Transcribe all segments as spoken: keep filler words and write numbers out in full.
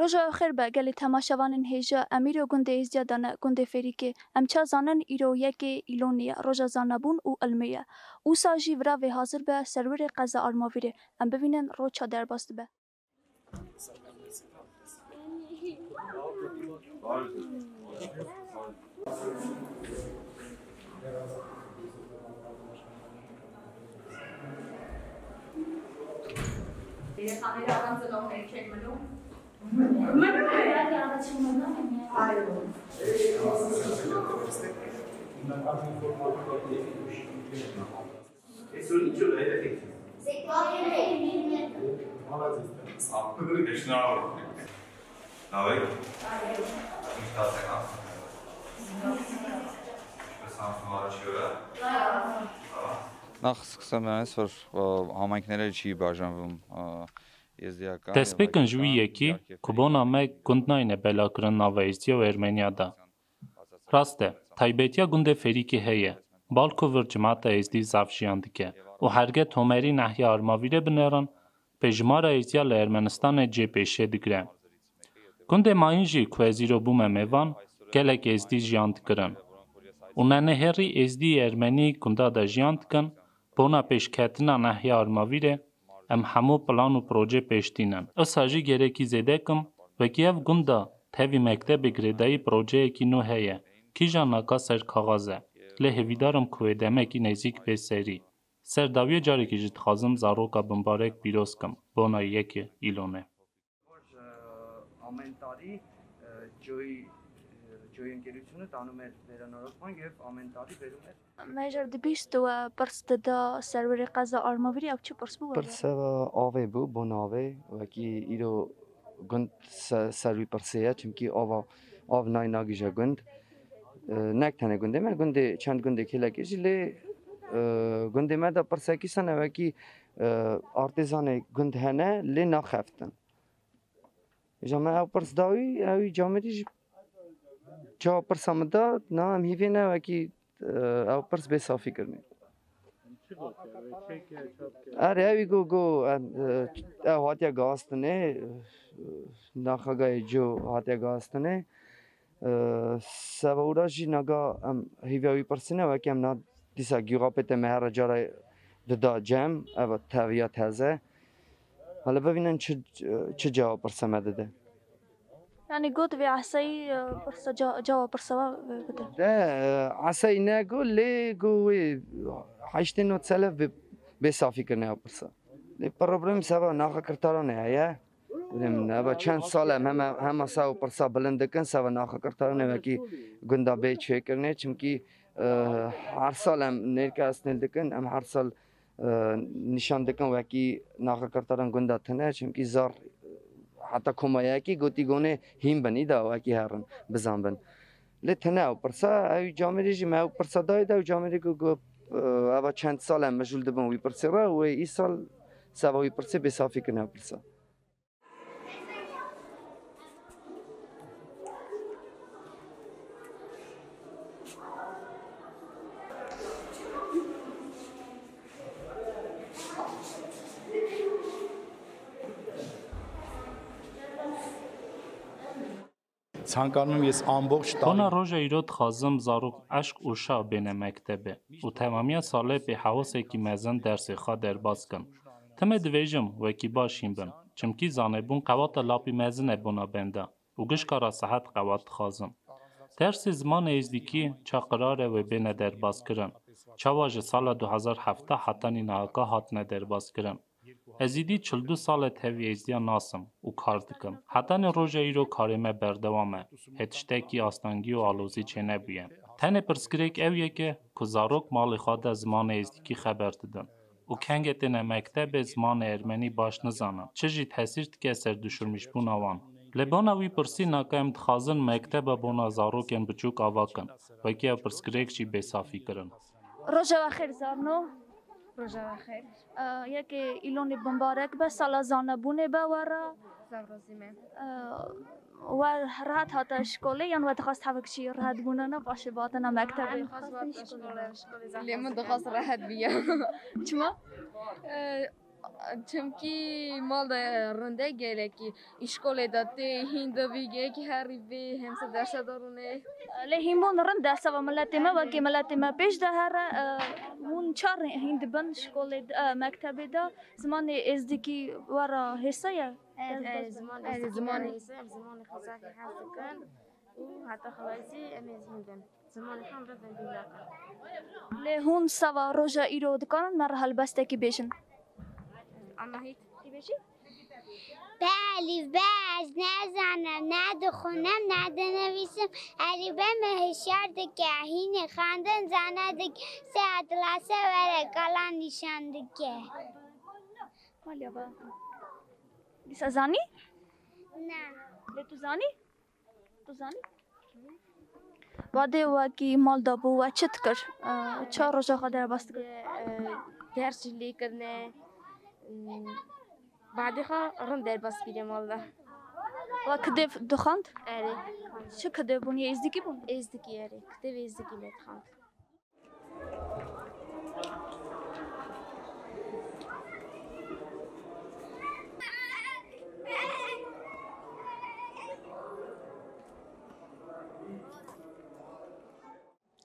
Roja we xêr be, gelê temaşevanên hêja. Em îro gundê Êzdiya de ne, gundê Fêrîkê. Em ça zanin îro yekê Îlonê ye, roja zanebûn û ilmê ye. Wisa jî vira vê hazir be, serwirê qeza Armavîrê. Em bibînin roj ça derbas dibe. Nax sıksa mühendis var. Hamakineler çiğ bajan vum. Destpêkin ji wî yekî ku bona me gund nayne belakirin nava Êzdiya û Ermeniya de. Rast e, taybetiya gundê Fêrîkê heye, bal ku vir cimata Êzdî zaf jiyan dike û herge Tomerî nehya Armavîrê binerin, pêjimara Êzdiya li Ermenistanê cê pêşê digire. Gundê Mayîn jî ku ez îro bûme mêvan, gelek Êzdî jiyan dikirin. Û nenehêrî Êzdî Ermenî gunda de jiyan dikin, bona pêşketina nehya Armavîrê, em hemû plan û proje pêş tînin. Usa jî gerekî zêde kim, wekî ev gunda tevî mektebê girêdayî projeyekî nû heye, kîjan naka ser kaxaz e, lê hêvîdar im ku wê demekî nêzîk bê serî. Ser dawiyê carekê jî dixwazim zaroka Bimbarek pîroz kim, bona yekê Îlonê. Amen tarî, e, coyî, e, coyên gelî çûne, tanû me vêre norokman, gef amen tarî, berû me. Me jê re dibîst we pirs dida serwerê qeza Armavîrê, ew çi pirs bû we? Pirs seba avê bû, bona avê, wekî îro gund se-, ser wî pirsê ye, çimkî ava, av nayê nagihîje gund. E, nek tenê gundê me, gundê, çend gundê kêlekê jî lê, e, gundê me de pirsekî sene wekî, e, artêzanê gund hene lê naxeftin. Îja me ew pirs dawî, ew î camêrî jî çawa pirsa min da, na em hîvê ne wekî, e, ew pirs bê safî kirinê. Çi got ya? Wê çê kir, çap kir? Erê, ew î got, got, em, e, ew hatiye gihastinê, e, naxagayê cû hatiye gihastinê. E, seba wira jî naga em hîvê wî pirsîne, wekî em na dîsa gîxa pê te me here cara dida cem, ev teviya teze. Hala bibînin çi, çi cewab pirsa me dide. Yani got vê esayî, e, pirsa ca-, cewab pirsa we, e, bide. De, e, esayî ne got, lê got wê heştê nod selef bê, bê safî kirine ew pirsa. Lê problem seba naxa kirtaranê heye. Eva çend sal em hema, hema se ew pirsa bilind dikin, seba naxa kirtaranê wekî gunda bê çêkirinê. Çimkî, e, her sal em nêrke esnêl dikin, em her sal e, nîşan dikin wekî naxikirtaran gunda tune, çimkî zar, e, heta komayekî gotî gonê hîn bin, îda wekî herin bizan bin. Lê tune ew pirsa, ew camêrî jî me ew pirsa dayê de, ew camêrî ku, ku, e, eva çend sal em mijûl dibin wî pirsê re, wê îsal seba wî pirsê bê safî kirin ew pirsa. Çankarmim yês ambox tarî. Bona roja îro dixwazim zarok eşq û şa bêne mektebê û temamiya salê pê hewesekî mezin dersê xwe derbas kin. Timê divêjim wekî baş hîn bin, çimkî zanebûn qewata lapî mezin e bona benda û gişka re sihet qewat dixwazim. Dersê zimanê êzdîkî ça qirar e wê bêne derbas kirin, çawa ji sala du hezar hevdeh hetanî nahaka hatine derbas kirin. Ez êdî çil du sal e tevî êzdiya nas im û kar dikim. Hetanî roja îro karê me berdewam e. Hê tiştekî astengî û alozî çênebûye. Tenê pirsgirêk ew yek e ku zarok malê xwe de zimanê êzdîkî xeber didin û kengê têne mektebê zimanê ermenî baş nizanin. Çi jî tesîr dike ser duşirmîşbûna wan. Lê bona wî pirsî naka em dixwazin mekteba bona zarokên biçûk ava kin. Wekî ev pirsgirêk jî bê safî kirin. Roja we xêr zarno. Roja we xêr. E, yekê Îlonê bimbarek be, sala zanebûnê be we re. Zaf razî me. E, we rehet hate şkolê yan we dixwest hevek jî rehet bûnene paşê bihatine mektebê? Lê min dixwest rehet biya. Çima? E, Çimkî mal de rinde gelekî, îşkolê de tê, hîn de vî gelekî herî vê hemse derse de rûnê. Lê hînbûn rind e, seba miletê me, wekî miletê me pêş de here, e, hûn çar hîn dibin şkolê de, e, mektebê de, zimanê êzdikî we re hêsa ye? Evet, evet, ziman, evet, zimanê hêsa, zimanê xwe zehfî hez dikin û heta xelasî em ê hîn bin. Zimanê xwe em re dengî nakin. Lê hûn seba roja îro dikanin me re helbestekî bêjin? Anahît. Dibêjî? Be elîf be ez nezanim, ne dixwînim, ne dinivîsim. Elîf be me hişyar dike, hînê xwendin zane dike, se etlase were kalan nîşan dike. Maliya ba. Dîsa zanî? Ne. Lê tu zanî? Tu zanî? Badê wekî mal de bû, we çi dikir? E, çar roja xwe derbas dikir? E, ders jî lê kirine. Hmm, badê xwe rind derbas kiriye mal de. We kidêv dixwend? Erê. Çi kidêv bûn? Yê êzdikî bûn? Êzdikî, erê. Kitêvê êzdikî me dixwend.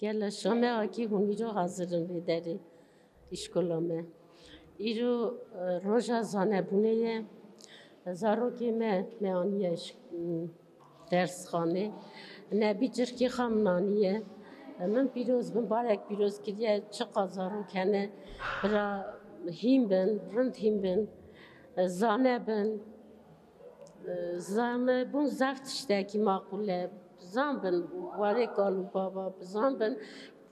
Gele şame akî hûn îro hazir in vê derê îşkola me. Îro, e, roja zanebûnê ye. Zarokê me, me aniye îş-, dersxanê. Nebî çirkê xwe min aniye. Min pîroz bin, barek pîroz kiriye, çiqa zarok hene, bira hîn bin, rind hîn bin, zane bin. Zanebûn zaf tiştekî maqûl e. Zan bin warê kal û baba, zan bin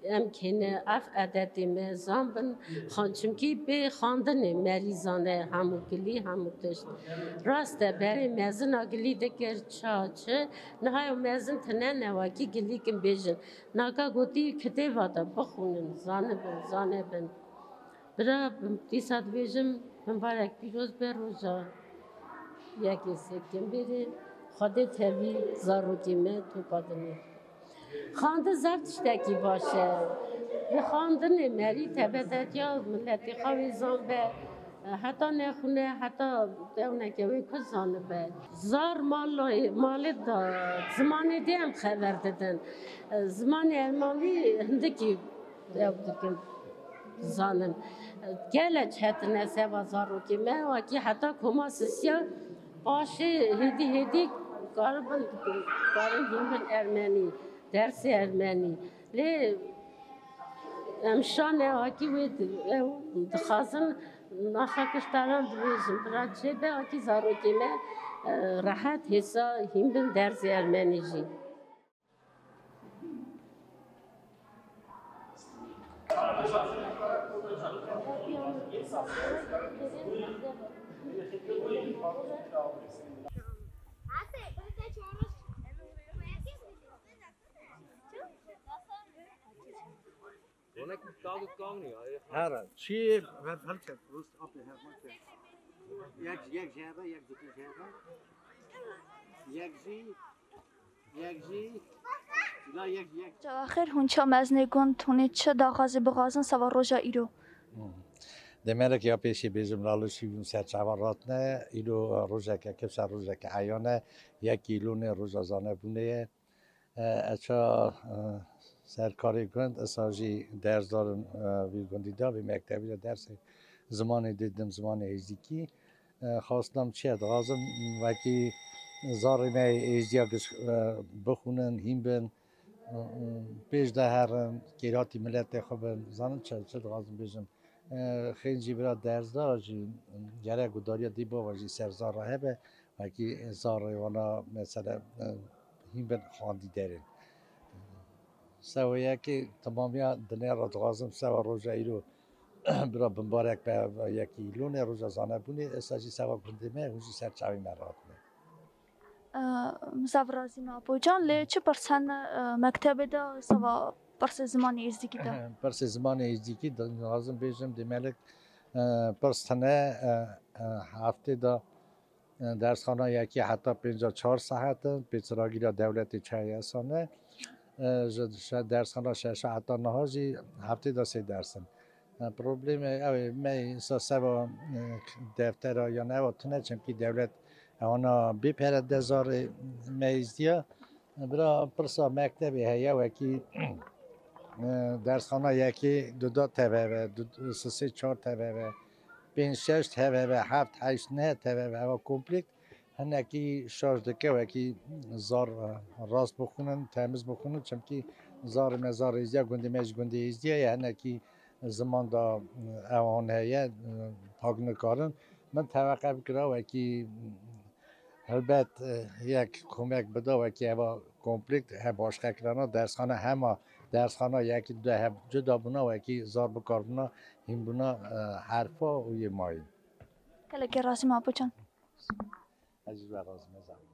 em kêne ev edetê me, zan bin xan-, çimkî bê xandinê merî zane hemû gilî, hemû tişt. Rast e, berê mezina gilî dikir ça çi, niha ew mezin tine ne wekî gilî kin bêjin. Naka gotî kitêba de bixwînin, zanibin, zanebin. Bira, dîsa dibêjim, mimbarek pîroz be roja yekê sêkembêrê, Xwedê tevî zarokê me topa dinê. Xandin zaf tiştekî baş e. Bi xandinê merî tebedetiya miletê xwe wê zan be, heta nexwine, heta ewneke wê ku zanibe. Zar malê, malê da, zimanê dê em xeber didin. Zimanê ermanî hindikî ew dikin, zanin. Gelek çetin e seba zarokê me, wekî heta koma sisiya paşê hêdî hêdî karibin, karin hîn bin ermenî, dersê ermenî. Lê em şane wekî wê di-, ew dixwazin naxa kiştaran dibêjin, bira çêbe wekî zarokê me, e, rehet hêsa hîn bin dersê ermenî jî. Her çi ver, her çi rust apê her maçê. Yek, yek jebe, yek dikî jebe. Yek jî Yek jî, la yek, yek. Cava xêr, hûn ça mezinê gund, hûn ê çi daxwazê bixwazin seba roja îro? Hmm. Demelek ya pêşî bêjim, lalo şîvîn ser çavan ratine, îro rojeke, kevşa rojeke eyan e, yek îlonê roja zanebûnê ye. E, eça, e, serkarê gund, esa jî dersdarin, e, vî gundî de, vî mektebî de dersê zimanê didim, zimanê êzdîkî. E, xwastina min çi ye? Dixwazim wekî zarê me êzdiya giş, e, bixwînin, hîn bin, e, e, pêş de herin, kêratî miletê xwe bin. Zanin çi, çi dixwazim bêjim? E, xêncî bira dersdara jî gerek gudariya dî bava jî ser zar re hebe. Wekî zarê wana mesela, e, hîn bin xwendî derin. Sewê yekê temamiya dinê re dixwazim sewa roja îro bira bimbarek be yekî îlonê, roja zanebûnê, esa jî sewa gundê me, hûn jî ser çavê me ratine. Zaf razî me Apo can, lê çi pirs hene, e, mektebê de seba pirsê zimanê êzdîkî de? Pirsê zimanê êzdîkî de lazim bêjim, demelek, e, pirs tine, e, e, heftê de, e, dersxana yekê heta pênca çar saet in, pêçiragîra dewletê çeyê esane. E, ji, ji dersxana şeşa heta niha jî heftê de sê ders in. Problemê ew ê me îsa seba, e, deftera yan ewa tune, çimkî dewlet ewana bê pere de zarê me îzdiya. Bira pirsa mektebê heye wekî, e, dersxana yekê duda T V V, du-, sisê çar T V V, pênc şeş T V V, heft heşt neh T V V, ewa komplîk. Hinekî şaş dike wekî zar, e, rast bixwînin, temiz bixwînin, çimkî zarê me zarê êzdiya, gundê me jî gundê êzdiya ye, hinekî ziman da, e, ewan heye, e, pak nikarin. Min teveqe bikira wekî, e, helbet, e, yek komek bida wekî eva komplîk he başqekirana dersxane hema dersxana yekî du he cuda bûna wekî zar bikarbûna hînbûna, e, herfa û yê mayî. Gelekî rastî mapuçan. Ez ji we razim, ez zehmet.